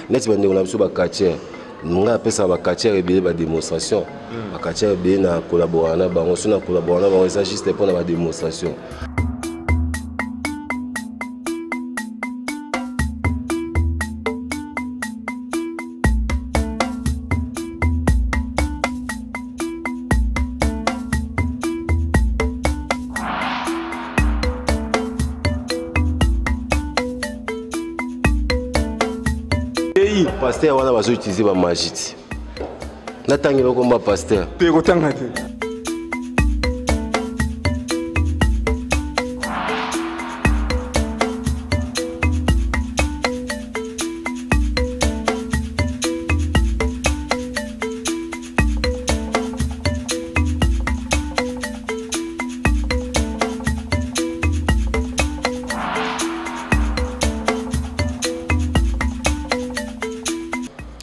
Neti bandeko na biso bacatcheurs, ngai apesaka bacatcheurs ebele badémonstration, bacatcheurs ebele na collaboraka na bango. So na collaboraka na bango, eza juste mpona badémonstration. Pasteur wana bazoutilize bamagie ti natangi eloko mba pasteur te, kotanga te.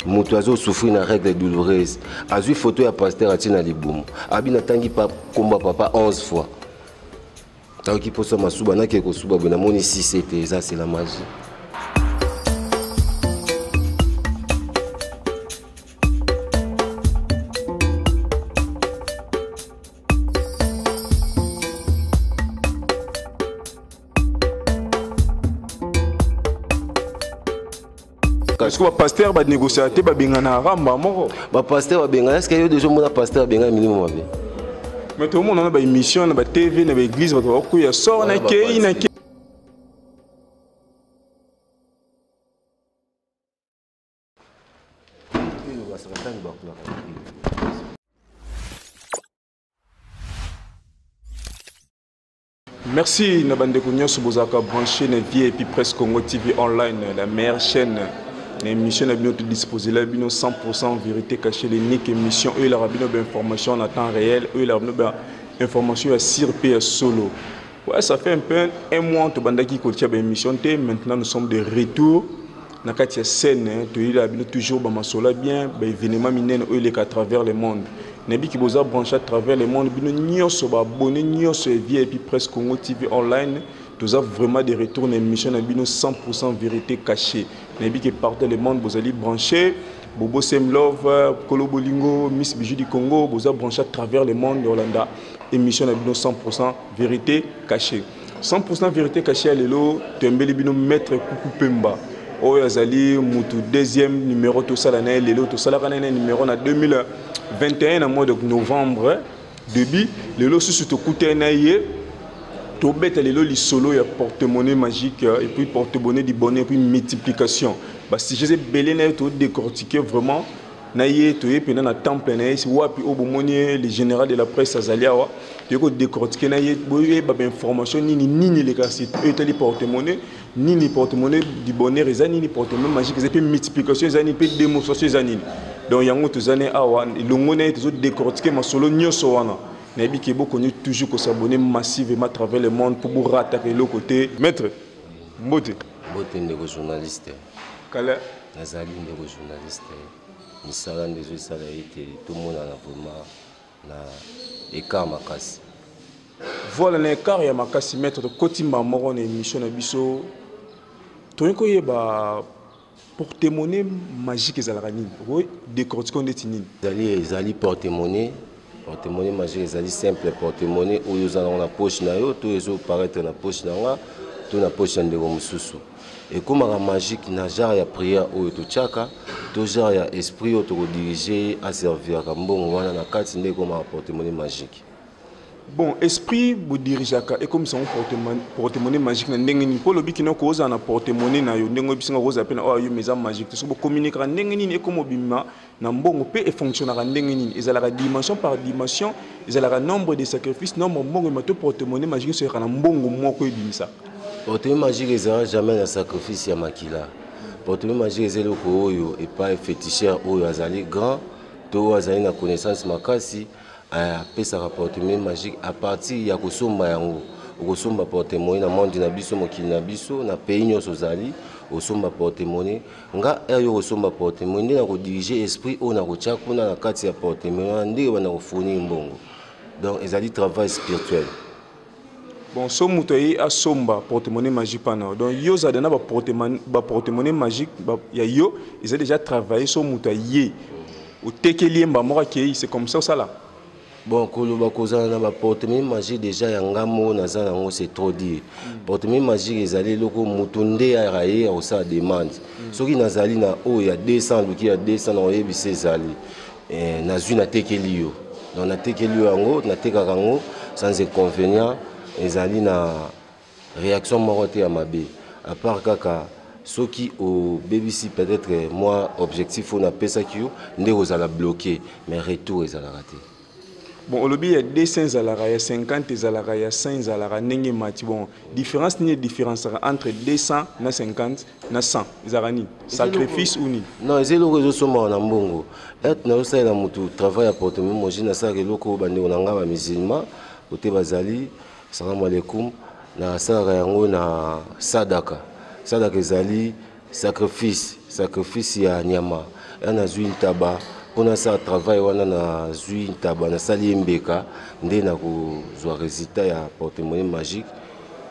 Moto azosouffrir na règle douloureuse, azwi photo ya pasteur, atie na libumu, abi natangi komba papa 11 fois, tayoki mposa masuba, nake kosuba boye, namoni 6 ete eza, c'est la magie. Parce que bapasteur banégociaka te, babengana ramba moko. Bapasteur babengana, est-ce yo déjà omona pasteur abengana milimo mabe? Mais tomona na baémission na batv, na baéglise, bato bakoya sor na kei na kei. Merci na bandeko nyonso bozalaka branché na Vie et puis Presse Congo TV online, la meilleure chaîne na émission na bino todisposela bino 100% vérité cachée, l'unique émission oyo elaka bino bainformation en temps réel, oyo elaka bino bainformation ya sir mpe ya solo. Ouais, ça fait un peu un mois tobandaki kotia baémission te. Maintenant nous sommes de retour na kati ya scène. Toyela bino toujours bamasolo bien, baévénement minene oyo eleka à travers le monde. Nayebiki boza branché à travers le monde, bino nyonso baabonné nyonso ya Vie et puis Presse Congo TV online. Toza vraiment de retour na émission na bino 100% vérité cachée. Nayebi ke partout le monde bozali branché. Bobo Sem Love, Kolo Bolingo, Miss Bijou du Congo, boza branché à travers le monde. Yolanda émission na bino 100% vérité cachée, 100% vérité cachée ya lelo, toyembeli bino maître Kuku Pemba, oyo azali mutu deuxième numéro tosala na ye lelo. Tosalaka na ye na numéro na 2021 na mois de novembre début. Lelo susu tokutani na ye, tobeta lelo lisolo ya porte-monnaie magique et puis porte-monnaie du bonheur et puis multiplication. Basujets ebele na ye todécortiquer vraiment na ye. Toye mpena na temple na ye wapi oyo bomoni le général de la presse azali awa. Toye kodécortiquer na ye, boyeba bainformation nini nini eleka oyo etali porte-monnaie, nini porte-monnaie du bonheur eza, nini porte-monnaie magique eza, mpe multiplication eza nini, mpe démonstration eza nini. Donc yango toza ne awa elongo na ye, tozodécortiquer masolo nyonso wana. Nayebi ke bokoni toujours kos'abonner massivement à travers le monde mpo borataka eloko te. Maître, mbote. Mbote, ndeko journaliste. Kala. Nazali, ndeko journaliste. Misala nde ezosala ete tomonana vraiment na écart makasi. Voilà, na écart ya makasi. Maître, tokoti mbala moko na émission na biso. Toyei koyeba porte-monnaie magique ezalaka nini, décortiquer ndeti nini? Ezali porte-monnaie magique ezali simple porte-monnaie oyo oza nango na poche na yo, to ezoparaître na poche na nga to na poche ya ndeko mosusu. Ekomaka magique na genre ya prière oyo totiaka, to genre ya esprit oyo tokodirige ye aserviraka mbongo wana na kati, nde ekomaka porte-monnaie magique. Bon, esprit bodirigeaka ekomisa yango porte-monnaie magique na ndenge nini? Mpo olobi kino kozala na porte-monnaie na yo, ndenge oyebisinga kozala mpe na oyo yo, mais eza magique te. So bocommuniquaka ndenge nini ekoma obima na mbongo, mpe efonctionnaka ndenge nini? Ezalaka dimension par dimension, ezalaka nombre de sacrifice, nombre mbongo ema, to porte-monnaie magique esoyaka na mbongo moko ebimisaka? Porte-monnaie magique ezala jamais na sacrifice ya makila. Porte-monnaie magique eza eloko oyo epai féticheur oyo azali grand to oyo azali na connaissance makasi apesaka porte-monnaie magique à partir ya kosomba yango. Okosomba porte-monnaie na monde na biso, mokili na biso, na pays nyonso ozali, osomba porte-monnaie. Nga ere yo kosomba porte-monnaie, nde na kodirige esprit oyo na kotia kuna na kati ya porte-monnaie wana, ndenge banda kofournir mbongo. Donc ezali travail spirituel. Bon, so moto aye asomba porte-monnaie magique pana, donc yo ozala na baporte-monnaie magique ya yo eza déjà travaillé. So moto aye, otekeli ye mba moko, akei, c'est comme ça osala? Bon, koloba kozala na baporte-monnaie magique déjà ya nga moko naza nango, c'est trop dire. Porte-monnaie magique ezali eloko moto nde ayaka, ye akosala demande. Soki nazali na oyo ya 200, aluki ya 200, na oyebisa ezali nazwi, natekeli yo. Donc natekeli yo yango, natekaka yango sans inconvénient. Ezali na réaction moko te ya mabe, à part kaka soki obebisi peut-être moi objectif oyo napesaki yo, nde kozala bloqué, mais retour ezalaka te. Bon, olobi ya 200 ezalaka, ya 50 ezalaka, ya 100 ezalaka, ndenge mati. Bon, différence nini différence entre 200 na 50 na 100? Ezalaka nini? Sacrifice ou nini? Non, eza eloko ezosombaka na mbongo. Ete nazosalela motu travail ya porte-monnaie magique, nasalaka eloko oyo bandeko na ngai bamusulman ote bazali, salamu alaikum, nasalaka yango na sadaka. Sadaka ezali sacrifice, sacrifice ya nyama. Ya nazwi ntaba mpo nasala travail wana, nazwi ntaba, nasali ye mbeka, nde nakozwa résultat ya porte-monnaie magique.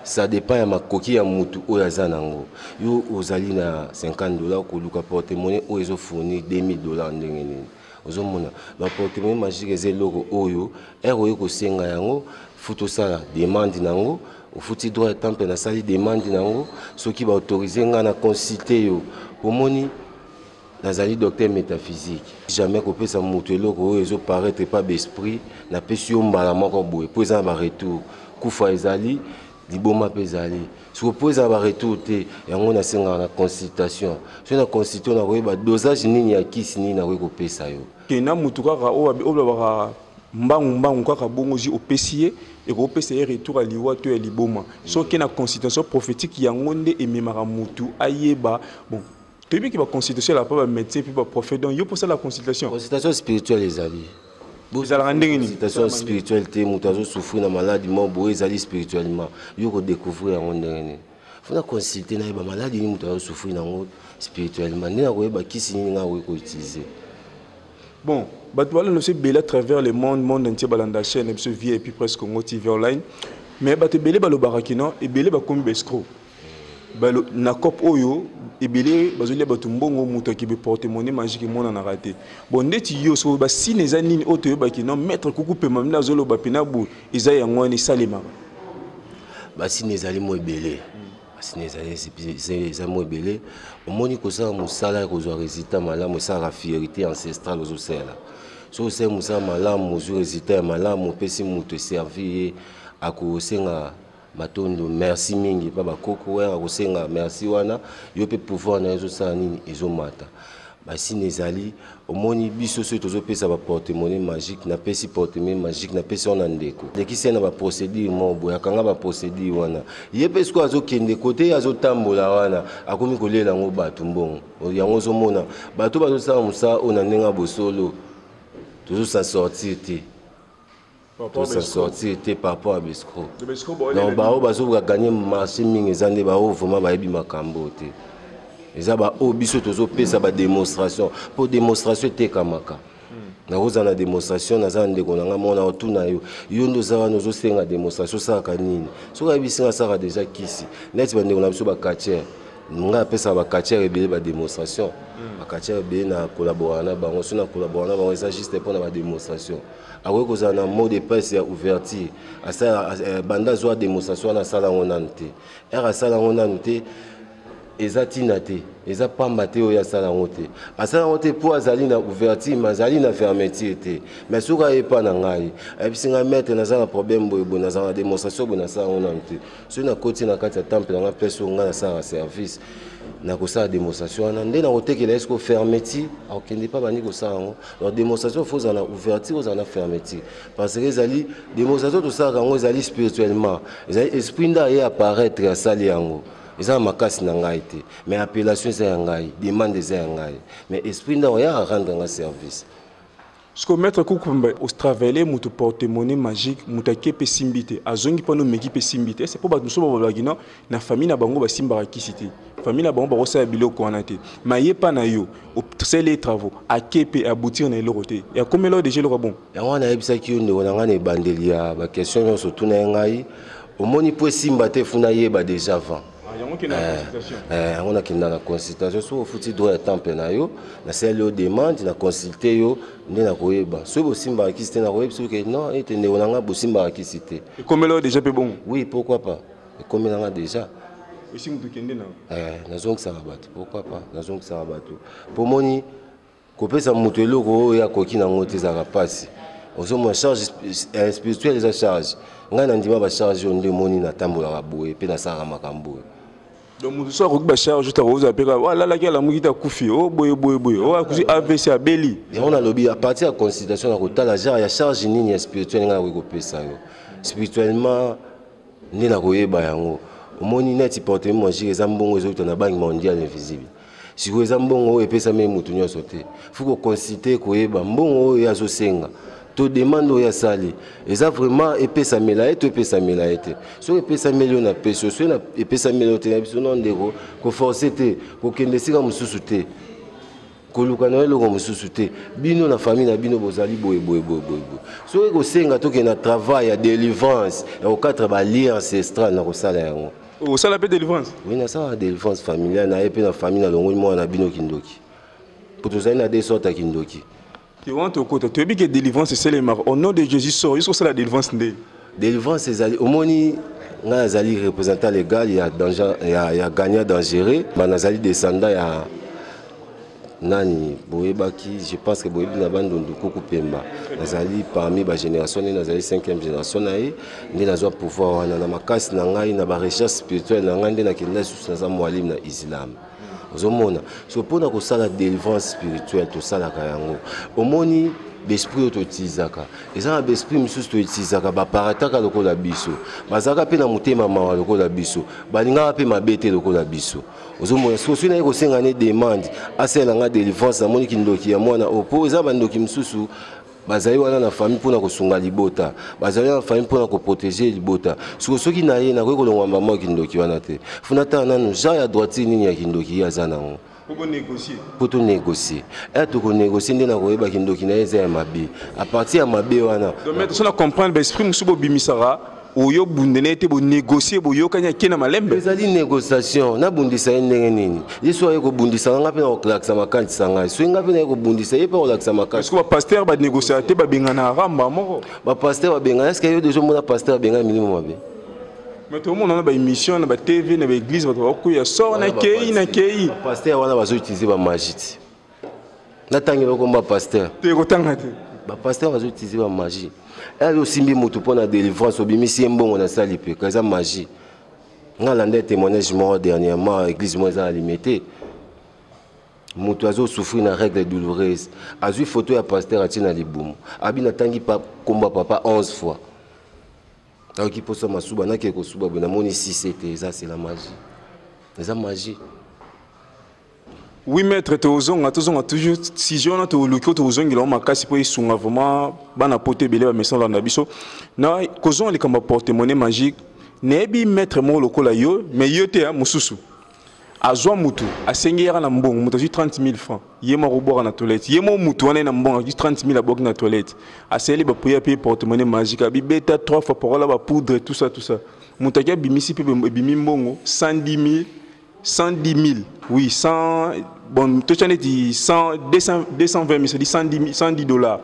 Ça dépend ya makoki ya mutu oyo aza nango. Yo ozali na 50 $, koluka porte-monnaie oyo ezofournir 2000 $, ndenge nini ozomona? Donc porte-monnaie magique eza eloko oyo ere oye kosenga yango, futi osala demande nango, ofuti droit ya temple, nasali demande nango. Soki baautoriser ngai na consulte yo, omoni nazali docteur métaphysique, jamais kopesa moto eloko oyo ezoparaître pa baesprit. Napesi yo mbala moko boye mpo eza na baretour, kufa ezali, liboma mpe ezali. Soki mpo eza na baretour te, yango nasengaka na consultation. Soki na consulte, nakoyeba dosage nini ya kisi nini nakoki kopesa yo. Ke na motu kaka oyo balobaka mbangu mbangu kaka bongo, ozwi, opesi ye, ekopesa ye retour ya liwa to ya liboma. Soki na consultation prophétique, yango nde ememaka motu ayeba. Bon, toyebi ke baconsultation elaka mpa bamédecin mpe baprophète. Donc yo mposala consultation? Consultation spirituelle ezali. Ezalaka ndenge nini? Consultation spirituelle te, moto azosouffrir na maladi moko boye, ezali spirituellement, yo kodécouvrir yango ndenge nini? Fona consulte, nayeba maladi nini moto azosouffrir nango spirituellement, nde nakoyeba kisi nini ngai akoki koutiliser. Bon, bato balanda biso ebele à travers le monde, monde entier balanda chaîne na biso Vie et puis Presse Congo TV Online. Mais bato ebele balobaka kino ebele bakomi baescroc na cope oyo, ebele bazolia bato mbongo. Moto akebe porte-monnaie magique emonanaka te. Bon, ndeti yo so basine eza nini oyo toyebaki no maître Kuku Pema nde azoloba mpena boye, eza yango wana esalemaka? Basine ezali mo ebele, basine ezali, eza mo ebele. Omoni, kosala mosala ya kozwa résultat malamu esalaka fierté ancestrale. Ozosala, soki osali mosala malamu, ozwi résultat ya malamu, opesi moto, eservi ye, akosenga matondo, merci mingi mpa bakoko oyo. Akosenga merci wana, yo mpe pouvoir na yo ezosala nini? Ezomata. Basine ezali, omoni, biso soki tozopesa baporte-monnaie magique, napesi porte-monnaie magique, napesi wana ndeko, lekisi ye na baprocédure moko boye, akanga baprocédure wana, ye mpe sikoyo azokende kote ye azotambola wana, akomi kolela yango bato mbongo. Yango ozomona bato bazosala mosala oyo na ndenge ya bosolo, tozosa sortir te, tosa sortir te par rapport à baescroc. Donc bao bazokoka gagner marché mingi eza nde bao vraiment bayebi makambo te. Eza baoyo biso tozopesa badémonstration, mpo démonstration etekamaka. Nakozala na démonstration, naza na ndeko na ngai moko, na otuna yo: yo nde oza wana, ozosenga démonstration, osalaka nini? Soki ayebisi nga asalaka déjà kisi, neti bandeko na biso bacatcheur, ngai apesaka bacatcheur ebele badémonstration. Bacatcheur ebele na collaborer na bango. So na collaborer na bango, eza juste mpona badémonstration. Akoki kozala na mot de passe ya ouverture, asala banda azwa démonstration wana, asala yango nanu te. Ere asala yango nanu te, eza ntina te, eza pamba te. Oyo asala yango te, asala yango te mpo azali na ouverture, mais azali na fermeture te. Mais soki ayepa na ngai, ayebisi ngai: maître, naza na problème boye boye, nazala na démonstration boye, nasala yango nanu te. Soki nakoti na kati ya temple nanga, place oyo ngai nasalaka service, nakosala démonstration wana, nde nakotekela ye siko fermeture, akokende mpa bandi kosala yango. Donc démonstration, faut ozala na ouverture, ozala na fermeture, parce que ezali démonstration tosalaka yango, ezali spirituellement, ezali esprit nde aye apparaître, asali yango. Eza na makasi na ngai te, mais appellation eza ya ngai, demande eza ya ngai, mais esprit nde oya rendre nga service. Siko maître Kukumba, otravaille moto porte-monnaie magique, moto ake mpe simbi te, azongi mpona omeki mpe simbi te. Ese mpo bato mosusu balobaki no na famille na bango basimbaka kisi te, famille na bango bakosala biloko wana te, ma ye mpa na yo osali ye travaux, ake mpe aboutir na eloko te, yakomela oyo déjà eloko bon? Yango wana nayebisaki yo, ndeko na ngai, na ebandeli ya baquestion nyonso otuna ye ngai. Omoni, mpo esimba te, funa yeba déjà avant. Ah, yango okende na consultation. Yango nakenda na consultation. Soki ofuti droit ya temple na yo, nasali yo demande, na consulte yo, nde nakoyeba soki bosimbaka kisi te. Nakoyebi soki non, ete ndeko na nga bosimbaka kisi te. Ekomela oyo déjà mpe bongo? Oui, pourquoi pas, ekomelanga déjà. Esi moto okende na Nazongisaka bato, pourquoi pas, nazongisaka bato. Mpo moni kopesa moto eloko oyo akoki nango te, ezalaka mpasi. Ozomona, charge spirituelle eza charge. Ngai nandima bacharge oyo, nde omoni natambolaka boye mpe nasalaka makambo oyo. Donc moto so akoki bacharge te, akozwa mpe kaka alalaki, alamuki te, akufi o boye boye boye, o akufi AVC, abeli. Yango nalobi, à partir ya consultation, na kotala genre ya charge nini ya spirituel ngai nakoki kopesa yo spirituellement, nde nakoyeba yango. Omoni, neti porte-monnaie magique eza mbongo ezouta na Banque mondiale invisible. Sikoyo eza mbongo oyo epesami motu nyonso te. Faut koconsulte, koyeba mbongo oyo azosenga to demande oyo asali eza vraiment epesamela ye to epesamela ye te. Soki epesameli yo, napesi yo. Soki epesameli yo te, na biso no ndeko, koforce te, kokende esika mosusu te, koluka na yo eloko mosusu te. Bino na famille na bino bozali boye boye boye boye boye. Soki kosenga tokende na travail ya délivrance, ya kokatre balien ancestral, na kosala yango. Osala mpe délivrance? Oui, nasalaka délivrance familiale na ye mpe na famille. Nalongoli mwana na bino kindoki, po tozali na deux sortes ya kindoki. Te, wana tokota. Toyebi ke délivrance esalemaka au nom de Jésus sort. Yo soki osala délivrance nde? Délivrance ezali, omoni, ngai nazali représentant légal ya danger, ya gagnant dangereux. Ba nazali descendant ya nani boyebaki, je pense que boyebi, na Bandundu, Kuku Pemba. Nazali parmi bagénération nde nazali 5e génération na ye. Nde nazwa pouvoir wana na makasi na ngai, na barecherche spirituelle na ngai. Nde nakenda lisusu, naza mwalimu na islam. Ozomona, so mpona kosala délivrance spirituelle, tosalaka yango. Omoni, baesprit oyo toutilisaka eza na baesprit mosusu toutilisaka, baparataka lokola biso, bazalaka mpe na motema mawa lokola biso, balingaka mpe mabe te lokola biso. Ozomona, soki naye kosenga ne demande asalelanga délivrance, namoni kindoki ya mwana oyo, mpo eza bandoki mosusu bazali wana na famille mpona kosunga libota, bazali wana na famille mpona koprotéger libota. Soki na ye, nakoki kolongwa mbama ya kindoki wana te. Funa tala nanu genre ya droiture nini ya kindoki ye aza nango, mpo tonégocie. Ere tokonégocie, nde nakoyeba kindoki na ye eza ya mabe. À partir ya mabe wana. Donc maître, so na comprendre, baesprit mosusu bobimisaka oyo bundene ete bonégocie, boyokani, ake na malembe. Ezali négociation. Nabundisa ye ndenge nini? Ye so aye kobundisa nga, mpe na kolakisa makantisa ngai. Soki nga mpe naye kobundisa ye, mpe kolakisa makasi. Parce que bapasteur banégociaka te, babengana ramba moko. Bapasteur babengana, est-ce yo déjà omona pasteur abengana milimo mabe? Mais tomona na baémission na batv, na baéglise, bato bakoya sor nakei nakei. Bapasteur wana bazoutilize bamagie ti natangi bakomba pasteur. Te, kotanga te. Bapasteur bazoutilize bamagie. Ere osimbi motu mpo na délivrance, obimisi ye mbongo na sali peka, eza magie. Nga alanda témoignage moko dernièrement, église moko eza na Limete. Moto azosouffrir na règle douloureuse, azwi photo ya pasteur, atie na libumu, abi natangi komba papa 11 fois, ayoki mposa masuba, nakee kosuba boye, namoni sise te. Eza, c'est la magie, eza magie. Oui maître, tozonga, tozonga toujours sujet wana. Toluki oyo tozongela ngo makasi mpo esunga vraiment bana poto ebele bamesa olanda biso. Na kozonga likambo ya porte-monnaie magique, nayebi maître moko lokola yo, mais yo te, mosusu azwa mutu, asengi yaka na mbongo. Moto azwi 30 000 francs, ye moko obwaka na toilette. Ye moko mutu wana ye na mbongo, azwi 30 000, abwaki na toilette, asali baprière mpe porte-monnaie magique, abibeta trois fois parola, bapoudre, tout ça, tout ça. Moto aki abimisi mpe ebimi mbongo 110 000, 110 000, oui, 100, bon, totya neti 100, 200, 220 000, c'est-à-dire 110 000, 110 dollars.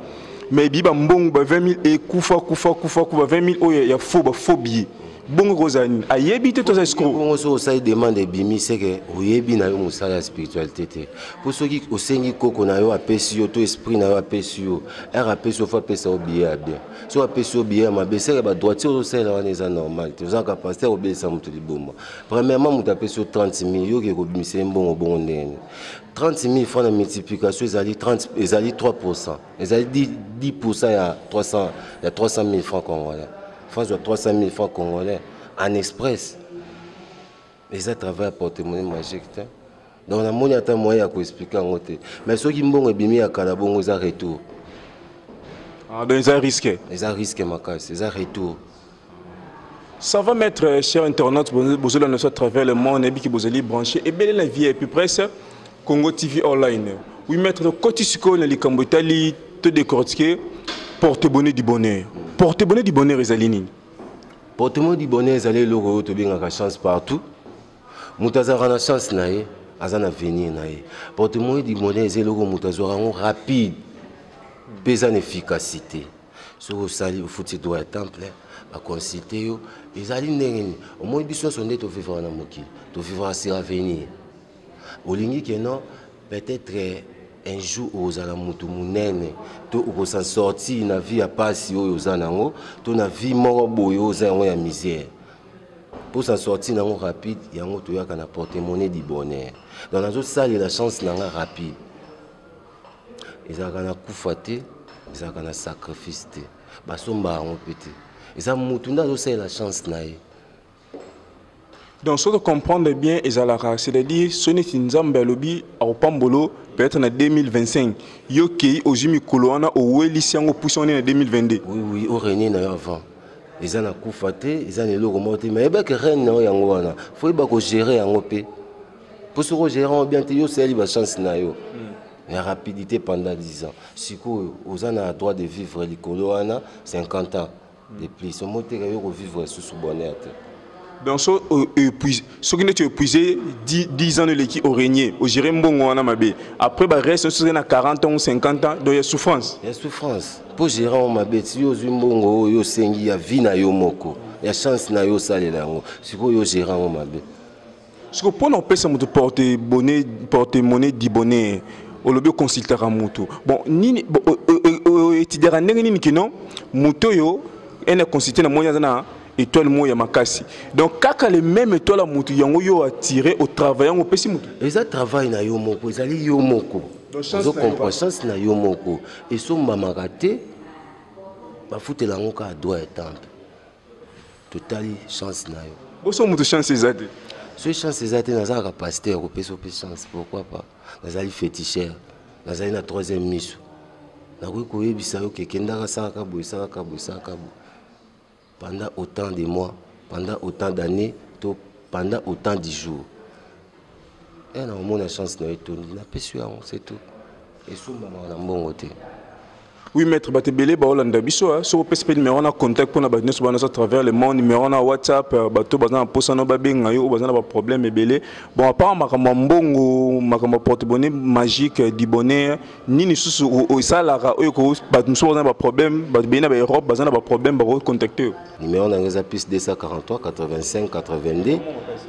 Mais ebi bambongo ba 20 000 ekufa, kufa, kufa, kufa. 20 000 oyo ya faux, bafaux billet. Bongo ekozala nini? Ayebi te, toza escroc. Bongo soki osali demande, ebimi, seke oyebi na yo mosala ya spiritualité te. Mpo soki osengi koko na yo apesi yo, to esprit na yo apesi yo, ere apesi yo, faut apesa yo billet ya bien. Soki apesi yo billet ya mabe, seke badroitier ozosalela wana eza normal te. Oza na capacité ya kobelisa moto liboma. Premièrement, moto apesi yo 30 000, yoke kobimisa ye mbongo bongo ndenge nini? 30 000 francs na multiplication ezali 30, ezali 3, ezali 10 ya 300, ya 300 000 francs congolais. Faut azwa 300 000 francs congolais en express. Eza travail ya porte-monnaie magique te. Donc namoni ata moyen ya koexpliquer yango te. Mais soki mbongo ebimi ya kala bongo, eza retour. Ah, donc eza risque. Eza risque makasi, eza retour. Ça va maître, cher internaute, bozolanda biso à travers le monde, nayebi ki bozali branché ebele na vie et puis presse Congo TV online. Oui maître, tokoti sikoyo na likambo etali to décortiquer porte-bonheur du bonheur. Porte-bonheur du bonheur ezali nini? Porte-monnaie du bonheur ezali eloko oyo tobengaka chance partout. Moto azalaka na chance na ye, aza na avenir na ye. Porte-monnaie du bonheur eza eloko moto azwaka yango rapide mpe eza na efficacité. Soki osali, ofuti droit ya temple, baconsulte yo, ezali ndenge nini? Omoni biso nyonso nde tovivaka na mokili, tovivaka sur avenir. Olingi ke non, peut-être un jour okozala moto monene to okosan sortir na vie ya pasi oyo oza nango, to na vie moko boye oyo oza yango ya misère. Pour s'en sortir nango rapide, yango toyaka na porte-monnaie du bonheur. Donc nazosalela chance nanga rapide. Ezalaka na kufa te, ezalaka na sacrifice te, basombaka yango mpe te. Eza motu nde azosalela chance na ye. Donc soki comprendre bien, ezalaka, c'est-à-dire soki neti Nzambe alobi akopambolo peut-être na 2025, yo kei ozwi mikolo wana, owelisi yango, opusi yango nde na 2022. Oui, orenie na yo avant, eza na kufa te, eza na eloko moko te, mais yebaki reine na yo yango wana, fo yeba kogérer yango mpe, mpo soki ogérer yango bien te, yo osali bachance na yo ya rapidité pendant 10 ans. Sikoyo oza na droit de vivre likolo wana 50 ans de plus, omoteka yo kovivre lisusu bonheur te. Donc so épuisé, soki neti épuisé 10 ans eleki, orégné, ogéré mbongo wana mabe, après bareste soki na 40 ans ou 50 ans, donc ya souffrance. Ya souffrance, mpo gérer yango mabe ti yo ozwi mbongo oyo osengi ya vie na yo moko, ya chance na yo, osalela yango, sikoyo ogérer yango mabe. Sikoyo mpona opesa moto porte-monnaie, porte-monnaie du bonheur, olobi oconsultaka motu, bon, nini oétudiaka ndenge nini kino moto oyo ene consulte na moni aza na étoile moko ya makasi? Donc kaka le même étoile ya motu yango yo attiré au travail yango, opesi motu? Eza travail na yo moko, ezali yo moko. Donc, chance na yo. Ozocomprendre, chance na yo moko esombamaka te, bafutela yango kaka droit ya temple, totali chance na yo. Boso motu chance eza te? Soki chance eza te, nazalaka pasteur, kopesa ope chance, pourquoi pas? Nazali féticheur, nazali na troisième miso, nakoki koyebisa yo ke kendaka, salaka boye, salaka boye, salaka boye pendant autant de mois, pendant autant d'années to pendant autant de jours, e na omona chance na yo etondi, napesi yo yango, c'est tout. Esombamaka na mbongo te. Oui, maître, bato ebele baolanda biso. Soki opesi mpe numéro na contact mpona bato nyonso bana à travers le monde, numéro na WhatsApp, bato baza na mposa no babenga yo, oyo baza na baproblème ebele. Bon, à part makambo ya mbongo, makambo ya porte-monnaie magique du bonheur, nini susu esalaka oyo bato mosusu baza na baproblème, bato ebele na baEurope baza na baproblème, bakocontacte yo? Numéro na ngai eza plus 243 85 82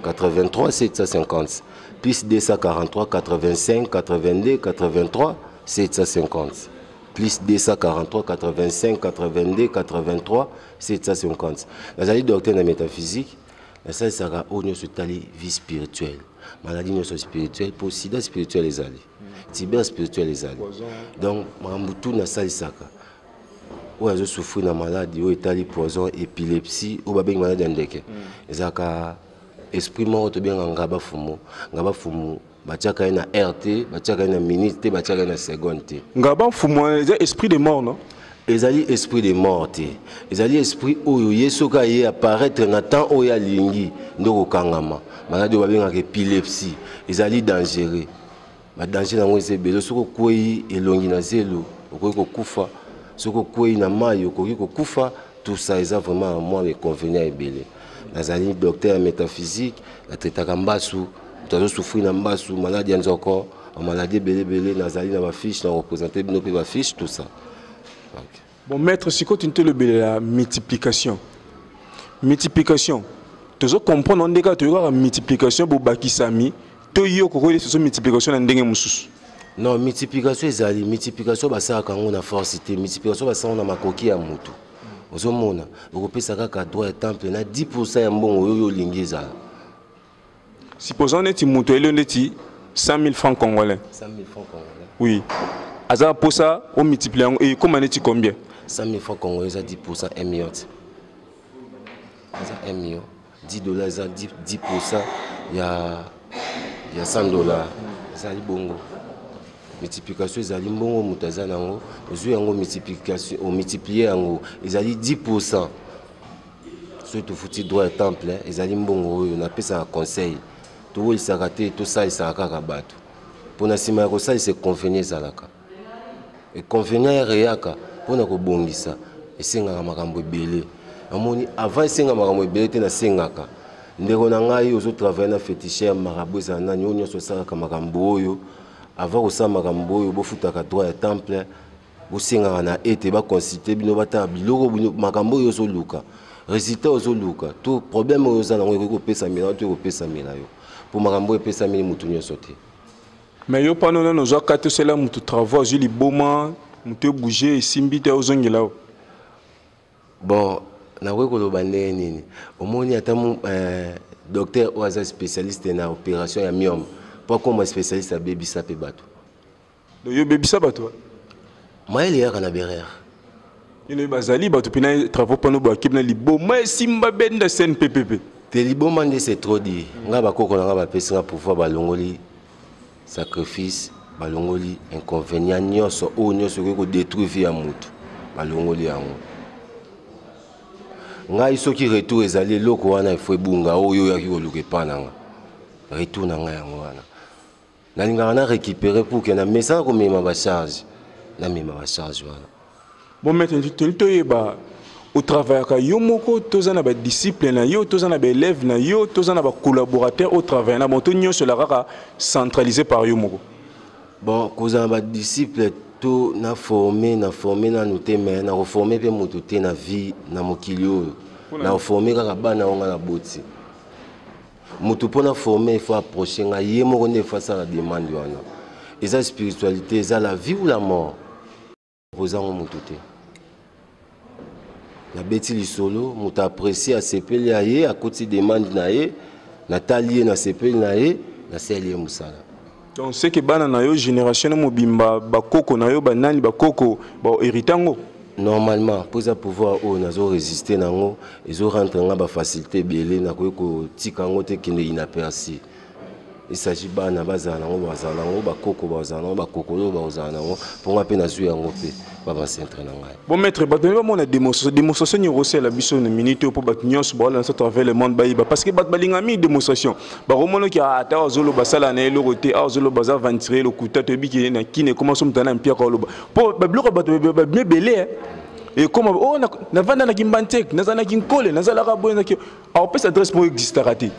83 750, plus 243 85 82 83 750, plus 243 85 82 83 750. Nazali docteur na métaphysique, nasalisaka oyo nyonso etali vie spirituelle, maladie nyonso spirituelle, mpo sida spirituel ezali, tuber spirituel ezali, donc makambo tu nasalisaka. Oyo azosouffrir na maladi oyo etali poison, épilepsie, oyo babengi maladi ya ndeke, ezalaka esprit moko tobenga ngaba fumu. Ngaba fumu batiaka ye na heure te, batiaka ye na minute te, batiaka ye na seconde te. Ngaba mfumu eza esprit de mort, non? Ezali esprit de mort te, ezali esprit oyo ye soki aye apparaître na temps oyo alingi nde kokangama. Maladi oyo babengaka épilepsie ezali dangereux, badanger nango eza ebele. Soki okwei elongi na zelo, okoki kokufa. Soki okwei na mai, okoki kokufa. Tout ça eza vraiment mwa inconvénient ebele. Nazali docteur ya métaphysique, natraitaka mbasu, moto azosouffrir na mbasu, maladi ya nzoko, bamaladi ebele ebele. Nazali na bafiche, na représente bino mpe bafiche, tout ça. Okay. Bon, maître, sikoyo tini tolobelela multiplication. Multiplication, tozo comprendre ndenge kaka toyokaka multiplication, bobakisami to yo kokoyeli soso multiplication na ndenge mosusu? Non, multiplication ezali multiplication basalaka yango na force te, multiplication basalaka yango na makoki ya motu. Ozomona, okopesa kaka droit ya temple na 10 ya mbongo oyo olingi ezala. Supposons neti moto elio neti 100 000 francs congolais. 100 000 francs congolais. Oui, aza mposa omultiplie yango, ekóma neti combien? 100 000 francs congolais eza 10, 1 million te, eza 1 million. 10 dollars eza 10 ya 100 dollars. Ezali bongo. Multiplication ezali mbongo moto aza nango, ozwi yango, multiplication, omultiplie yango, ezali 10. Soki tofuti droit ya temple, ezali mbongo oyo napesaka conseil. Towelisaka te, tosalisaka kaka bato. Mpona nsima ya kosalisa, inconvénient ezalaka, inconvénient ereyaka. Mpona kobongisa esengaka makambo ebele. Namoni avant esenga makambo ebele te, nasengaka ndeko na ngai ozotravaille na féticheur marabout, ezala nani oyo nyonso osalaka makambo oyo, avant kosala makambo oyo bofutaka droit ya temple, bosengaka na ete baconsulte bino, batala biloko bino, makambo oyo ozoluka, résultat ozoluka to problème oyo oza nango ekoki kopesamela yo to ekopesamela yo, mpo makambo oyo epesameli motu nyonso te. Mais yo pano nano ozwaka te, osala motu travaux, azwi liboma, motu ebouge, esimbi te, ozongela yo. Bon, nakoki koloba ndenge nini, omoni ata docteur oyo aza spécialiste na opération ya myome, mpo akoma spécialiste abebisa mpe bato. Donc yo obebisa bato? Mayele eyaka na berere. Ino bazali bato mpena travaux pano boakebi na liboma esimba benda CNPPP. Te, liboma nde c'est trop dit. Ngai bakoko na ngai bapesi nga pouvoir, balongoli sacrifice, balongoli inconvénient nyonso oyo nyonso ekoki kodétruire vie ya motu, balongoli yango. Ngai soki retour ezali, eloko wana efo ebunga oyo oyaki koluka epa na nga. Retour na ngai yango wana nalingaka na récupérer pour ke namesana komema bacharge, namema bacharge wana. Bon maître, toli toyeba, otravaillaka yo moko, toza na badisciple na yo, toza na baélève na yo, toza na bacollaborateur otravaille na bon, to nyonso ela kaka centralisé par yo moko? Bon, kozala na badisciple to na forme, na forme nanu te, mais nakoforme mpe moto te na vie na mokili oyo. Nakoforme kaka bana oyo nga na boti. Moto mpo na forme, il faut approche ngai ye moko nde efo asala demande wana. Eza spiritualité, eza la vie ou la mort. Ozango moto te, nabeti lisolo, moto apprécie, asepeli, aye akoti demande na ye, natali ye, nasepeli na ye, nasali ye mosala. Donc c'est que bana na yo, génération na mobimba, bakoko na yo, banani bakoko bahérite yango? Normalement, mpo eza pouvoir oyo nazo résister nango, ezorentre nga bafacilité ebele, nakoki kotika yango te kende inaperçu. Il s'agit bana bazala nango, bazala nango, bakoko bazala nango, bakokolo bazala nango, mpo nga mpe nazwi yango mpe babacentre na ngai. Bon maître, bato nde bamona démonstration, démonstration nini okosala biso na minute oyo mpo bato nyonso baolanda à travers le monde bayeba? Parce que bato balingaka mingi démonstration, bakomonaki ata azoloba asala na eloko te, awa azoloba aza aventurier, lokuta. Toyebi ke na kini ekoma so moto ana mpiaka oloba mpo babiloko bato babimi ebele ekoma o navanda na Kimbanseke, nazala na Kinkole, nazalaka boye, naki akopesa adresse moko existaka te.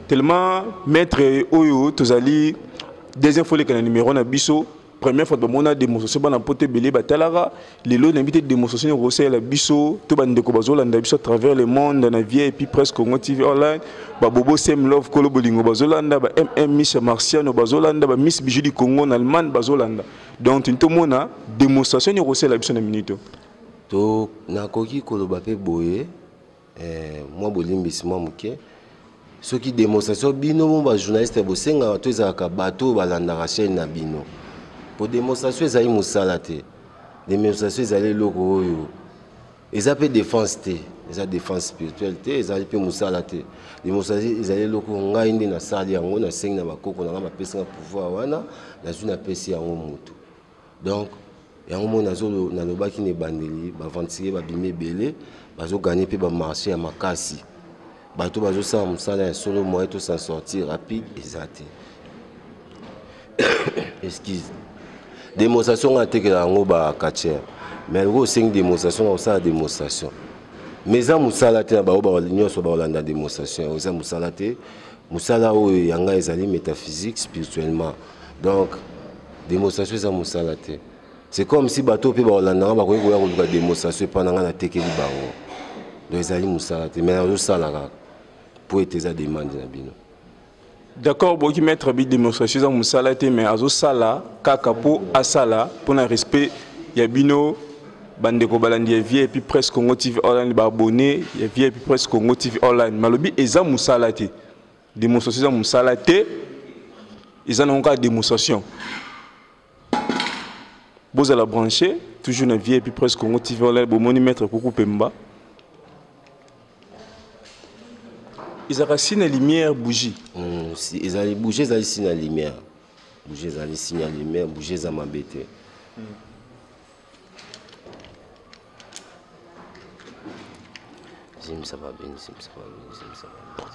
Tellement maître oyo tozali deuxième fois oleka na numéro na biso, première fois bamona démonstration, bana poto ebele batalaka. Lelo nayebi te démonstration nini okosalela biso to bandeko bazolanda biso à travers le monde na Vie et puis Presque Congo TV Online, babobo Sem Love Kolo Bolingo bazolanda, ba mm Miss Marciano bazolanda, ba Miss Bijou du Congo na Allemagne bazolanda. Donc tini tomona démonstration nini okosalela biso na minute oyo. To nakoki koloba mpe boye, mwa bolimbisi mwa moke, soki démonstration bino mo bajournaliste bosengaka to ezalaka bato oyo balandaka chaîne na bino, po démonstration ezali mosala te. Démonstration ezali eloko oyo eza mpe défense te, eza défense spirituelle te, ezali mpe mosala te. Démonstration ezali eloko ngai nde nasali yango, nasengi na bakoko na ngai, bapesi nga pouvoir wana, nazwi, napesi yango motu. Donc yango moi nalobaki na ebandeli, baaventurier babimi ebele, bazoganye mpe bamarché ya makasi. Bato bazosala mosala ya solo, moyen to s'en sortir rapide eza te. Excuse, démonstration nga atekela yango bacatcher, mais loko osengi démonstration, na kosala démonstration, mais eza mosala te. Na bao nyonso bakolanda démonstration, eza mosala te. Mosala oyo ya ngai ezali métaphysique, spirituellement. Donc démonstration eza mosala te. C'est comme si bato mpe bakolanda nga bakoki koya koluka démonstration epa na ngai, natekeli bango. Donc ezali mosala te, mais nazosala kaka po ete eza demande na bino. D'accord, boki maître bi démonstration eza mosala te, mais azosala kaka mpo asala mpona respect ya bino bandeko balandi ya Vie et puis Presse Congo TV Online, baabonné ya Vie et puis Presse Congo TV Online. Malobi eza mosala te, démonstration eza mosala te, eza nango kaka démonstration. Bozala branché toujours na Vie et puis Presse Congo TV Online. Bomoni maître Kuku Pemba ezalaka si na lumière, bougie. Ezali bougie, ezali si na lumière, bougie ezali signe ya lumière, bougie eza mabe te. Zimsababini, zimsababini, zimsababini.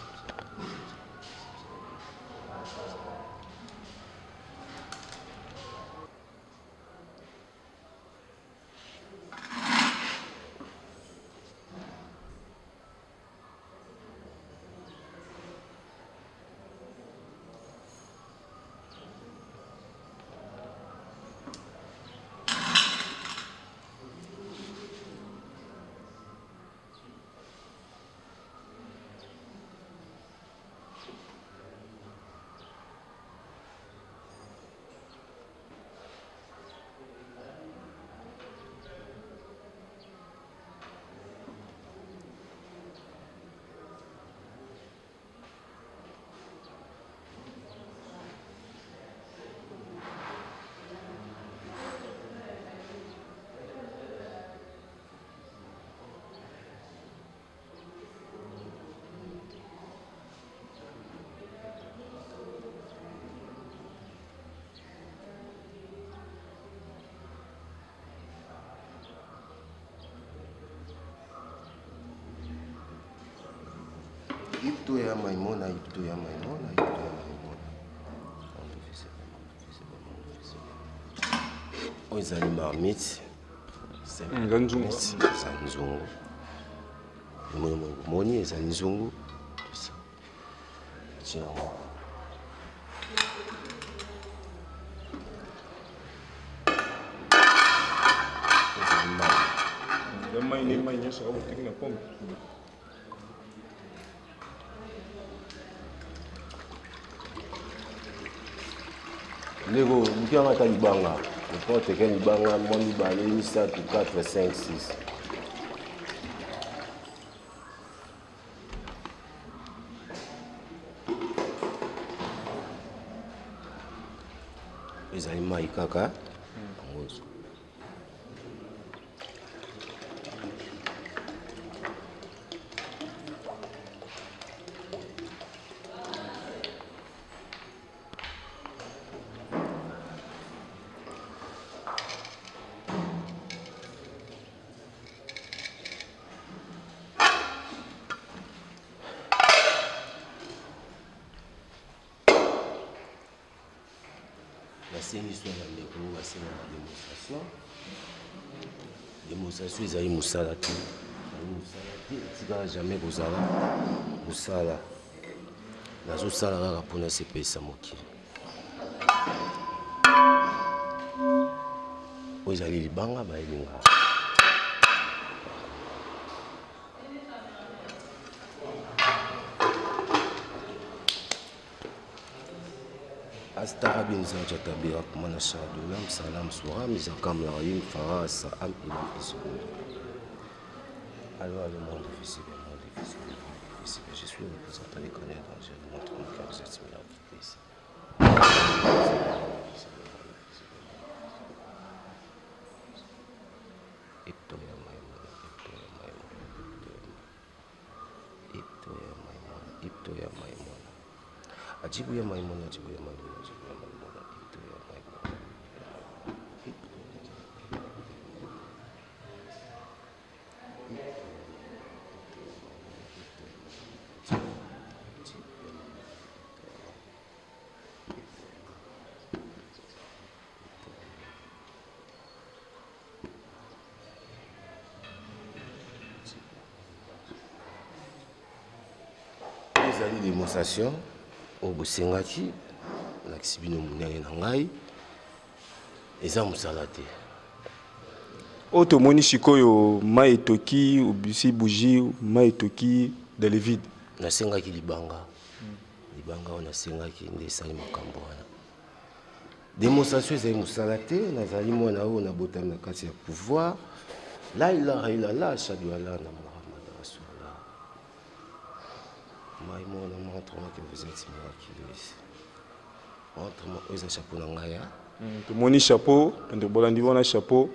Ipto ya Maimona, Ipto ya Maimona, Ipto ya Maimona. Oyo ezali marmite. Eza nzungu. Eza nzungu. Moni ezali nzungu. Tout ça. Tiens. Ezali mai. Eza mai nde mai nyonso akoteki na pompe. Ndeko luki yango ata libanga n'importe quel libanga mwa mibale misato 4 5 6. Ezali mai kaka yango. Nasengi so na ndeko oyo basengaka démonstration. Démonstration ezali mosala te, ezali mosala te, etikala jamais kozala mosala. Nazosala kaka mpo nasepelisa mokili. Oyo ezali libanga bayebingaka. Astara bin Zaja Tabira Kumana Shadulam Salam Suram Zakam Larim Farah Saam Ilam Isroul. Alors le monde visible, le monde visible, le monde visible. Je suis représentant des connaîtres dans le montre mon cœur, vous êtes mis ici. Ipto ya Maimona, Ajibu ya Maimona, Ajibu ya Maimona, Ajibu ya Maimona, Ipto ya Maimona, Ipto ya Ezali démonstration oyo bosengaki, nalakisi bino monene na ngai, eza mosala te. Oyo tomoni sikoyo, mai etoki, obisi bougie, mai etoki dans le vide. Nasengaki libanga, libanga oyo nasengaki nde esali makambo wana. Démonstration ezali mosala te. Nazali mwana oyo nabotami na kati ya pouvoir. La ilaha illallah, ashhadu alla na Muhammad rasulullah. Maimona, montre-moi que vous êtes miraculeuse. Montre-moi. Oyo eza chapeau na ngai ya. Tomoni chapeau, ndeko bolandi wana chapeau.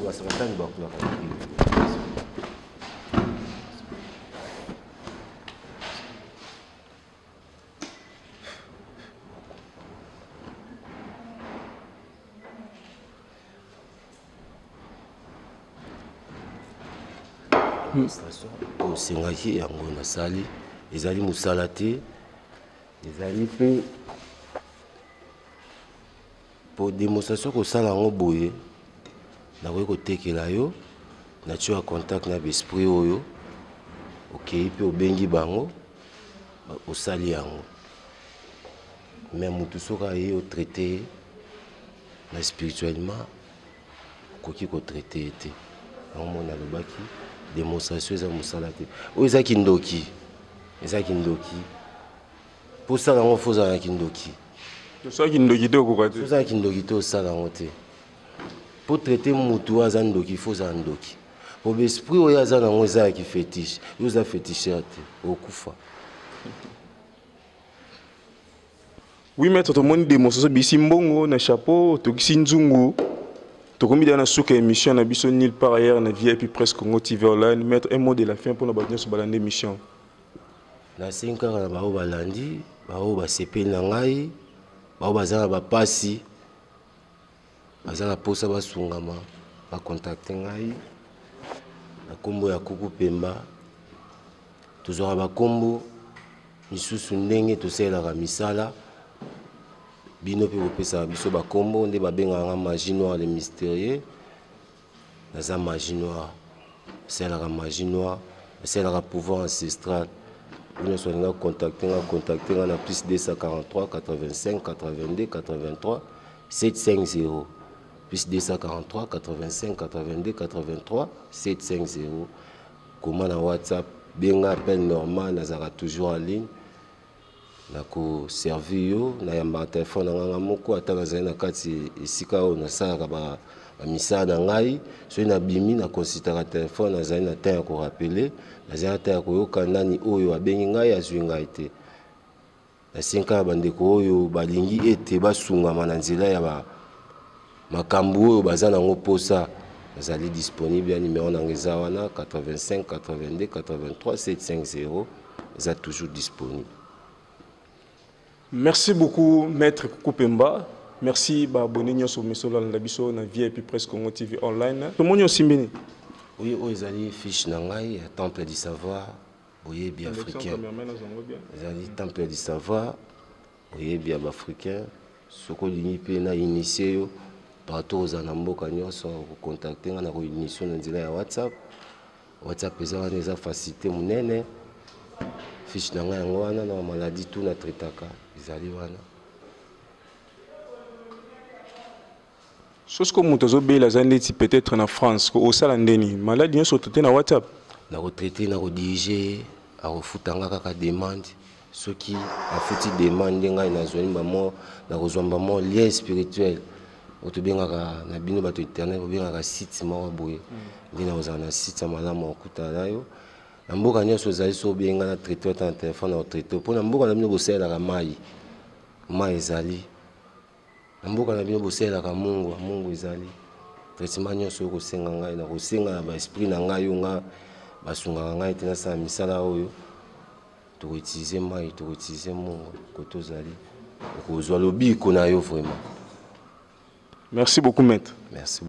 Basakatani bakulaka. Osengaki yango, nasali. Ezali mosala te, ezali mpe po démonstration. Kosala yango boye, nakoki kotekela yo, natie ya contact na baesprit oyo okei mpe obengi bango, osali yango. Mais motu soki aye otraite ye na spirituellement, okoki kotraite ye te. Yango mona alobaki démonstration eza mosala te. Oyo eza kindoki, eza kindoki. Mpo osala yango, fo ozala na kindoki. Osala kindoki te, okoka te. Ozala kindoki te, osala yango te. Mpo traite mutu oyo aza ndoki, fo ozala ndoki. Po baesprit oyo aza nango eza ya kifétiche. Yo oza féticheur te, okufa. Oui maître, tomoni démonstration, bisi mbongo na chapeau, tokisi nzungu. Tokomi deja na suka émission na biso Nulle part ailleurs na VIP Presse Congo TV online. Maître, un mot de la fin mpona bato nyonso balanda émission. Nasengi kaka na baoyo balandi, baoyo basepeli na ngai, baoyo baza na bapasi, baza na mposa basungama, bacontacte ngai na nkombo ya Kuku Pemba. Tozwaka bakombo misusu ndenge tosalelaka misala. Bino mpe bopesaka biso bakombo nde babengaka nga Magie Noire le Mystérieux. Naza magie noire, nasalelaka magie noire, nasalelaka pouvoir ancestral. Oyo nyonso alinga contacte nga, contacte nga na plus 243 85 82 83 750, plus 243 85 82 83 750. Koma na WhatsApp, benga appel normal, nazalaka toujours en ligne, nakoservir yo. Nayambaka telefone na nganga moko, ata nazali na kati esika oyo nasalaka bamisala na ngai. Soki nabimi, nakonsultaka telefone, nazali na temps ya korappeler, nazali na temps ya koyoka nani oyo abengi ngai, azwi ngai te. Nasengi kaka bandeko oyo balingi ete basungama na nzela ya makambo oyo baza nango mposa, nazali disponible. Ya numero nanga eza wana, 85 82 83 750, eza toujours disponible. Merci beaucoup maître Kuku Pemba. Merci baabonné nyonso mesolanda biso na VIP Presse Congo TV online. Tomoni osimbini. Oui, oyo ezali fiche na ngai ya Temple du Savoir Boyebi Africain. Ezali Temple du Savoir Boyebi ya Baafricain. Soki olingi mpe na initie yo partout ozala na mboka nyonso, okocontacte ngai na koinitie na nzela ya WhatsApp. WhatsApp eza wana, eza facilité monene. Fiche na ngai yango wana, na bamaladi tout na traitaka ezali wana. Soki moto azobela, aza neti peut-être na France, osala ndeni maladi nyonso otraite na WhatsApp? Nakotraite, nakodirige, akofuta nga kaka demande. Soki afuti demande, nde ngai nazwani bamo, nakozwa bamo lien spirituel oyo tobengaka na bino bato internet, bobengaka site moko boye. Nde nakozala na site ya malamu, akutana na yo na mboka nyonso ozali. So obenga na traite ata na telefone, na kotraite. Mpo na mboka na bino bosalelaka mai, mai ezali. Na mboka na bino bosalelaka mungwa, mungwa ezali. Traitement nyonso oyo kosenga ngai, na kosenga na baesprit na ngai oyo nga basungaka ngai te nasala misala oyo, tokoutilize mai, tokoutilize mungwa. Kote ozali, okozwa lobiko na yo vraiment. Merci beaucoup maître. Merci.